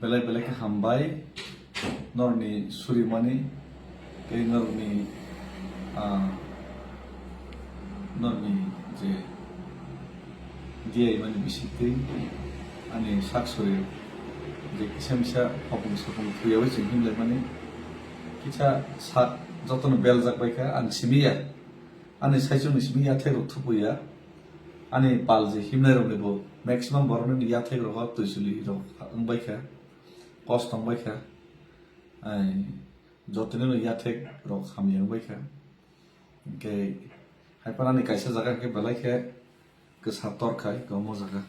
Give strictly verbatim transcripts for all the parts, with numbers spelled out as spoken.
Belai belai khe hambai norokni surimani tei norokni, ah, norokni je diyaimani bisingtwi ani sak suri je kisa misa hopung sapung thuyawi chwng himlaimani kisa sak jotono beljak baikha ang simi ya. Ani saichungni simi yathek rok thupu ya. Ani pal je himnai rokni bo maximum borokni yathek rok twisuli rok wng baikha, kosto wng baikha. Ai, jotoni no yathek rok hamya wng baikha. Hingke hai phano ani kaisa jaga hingke belai khe kwsa tor khai, omo jaga.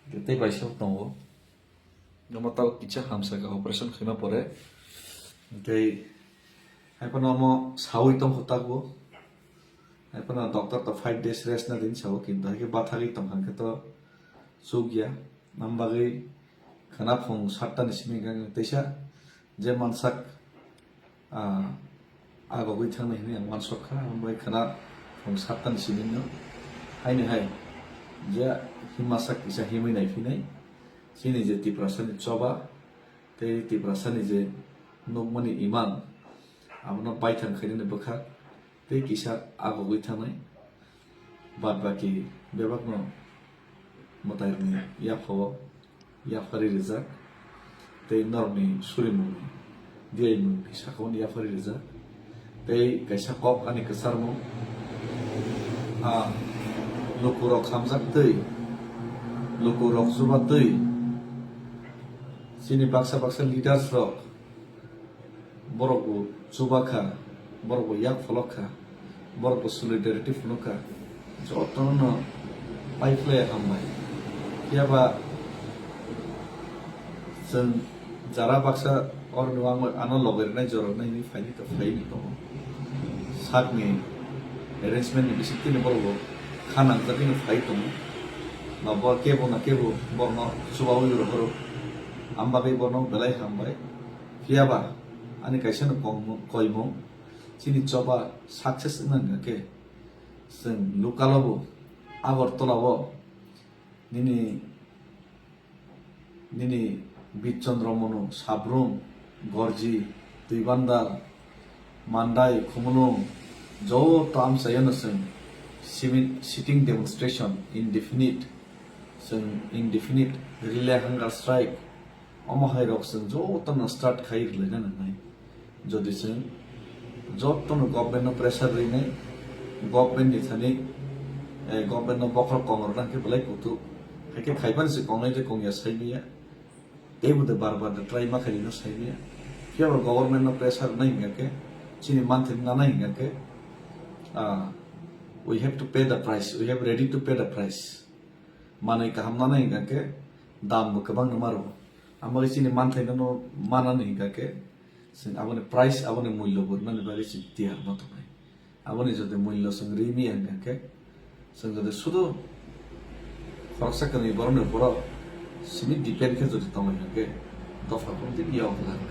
Hingke tei bai se tongo. Omo tao kisa hamsa khe operation khaima pore. Tei hai phano omo sawi tongkho tago. Hai phano doctor to five days rest na din sao, kintu hai khe bathagwi tongkha khe to chukya. Nam bagwi khwna phung satta ni simi hwnka khe teisa je mansak, ah, agogwi thangnai hinwi ang uansuk kha, abo bai khwna phung satta ni simi no haini hai je himmasak kisa himwi naiphinai chini je Tiprasa ni choba tei Tiprasa ni je nukmani imang abono baithang khainani bwkhak tei kisa agogwi thangnai. Bad baki bebakno mwtairokni yaphao yapharwi rijak tei norokni surimungni diyaimungni sakao yapharwi rijak. Tei kaisa kok ani kwcharmung, ah, lukurok hamjak twi, lukurok chuba twi, chini baksa baksa leaders rok, borok bo chuba kha, borok bo yak pholok kha, borok bo solidarity phunuk kha, jotono no pai phlai hambai. Phiya ba chwng jara baksa oroni wngwi ano logi rwnai, jora rwnai hinwi phaini to phaini tongo. Sakni arrangement ni bisingtwi ni borok bo kha nangjagwi no phai tongo. Ba bo kebo na kebo borokno chubawi rohoro. Am bagwi bono belai hambai. Phiya ba ani kaisa no kongmo-, koimung, chini choba success wngna hingka khe, chwng local o bo, Agartala o, nini, nini Bit Chandra Manu, Sabrum, Gorji, Twibandal, Mandai, Khumulwng, joto amchaiyano chwng simi-, sitting demonstration, indefinite, chwng indefinite relay hunger strike, omo hai rok chwng jotono start khai rwlaina nangnai. Jodi chwng jotono government no pressure rwinai, government ni thani, eh, government no bokhorok kong rwna hwnkhe belai kutuk. Haikhe khaibani se kongnai de kongya saimanya. Teibo de bar bar de try ma khairino saimanya. Phiya bo government no pressure rwnai hwnkhe, chini manthai nanai hwnkhe, ah, we have to pay the price, we have ready to pay the price. Manwi kaham nanai hwnkhe dam bo kwbang no maro. Amo chini manthai no manani hwnkhe chwng aboni price, aboni mullo bo rwnani bagwi chwng tiyar ma tongnai. Aboni jodi mullo chwng rimi hwnkhe chwng jodi sudu khoroksa kwnwi borokni borok simi depend khe jodi tongwi hwnkhe dopha kung tini yok glak.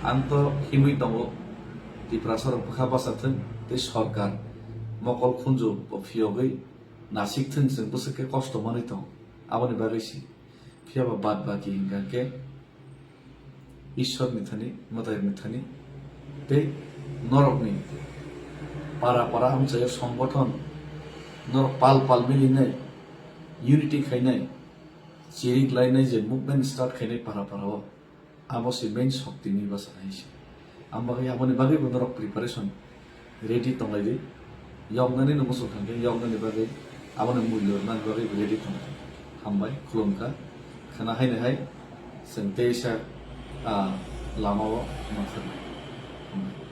Ang to himwi tongo Tiprasa rok bwkha basa thwng tei sorkar mokol khunju bo phiyogwi nasik thwng chwng bwswk khe kosto manwi tong aboni bagwi si. Phiya ba bad baki hingka khe Ishwar ni thani, mwtai ni thani, tei norok ni para para amchai songgothon, norok pal pal milinai, unity khainai, chirik lainai je movement start khainai para para o, abo se main shokti ni bwsa hai se. Ang bagwi aboni bagwi bo norok preparation ready tonglai di. Yoknani no muchung thangkhe yoknani bagwi aboni mulyo rwnani bagwi ready tonglai. Hambai, khulumkha. Khwna haino hai chwng teisa, ah, lama o manthaknai. Hambai.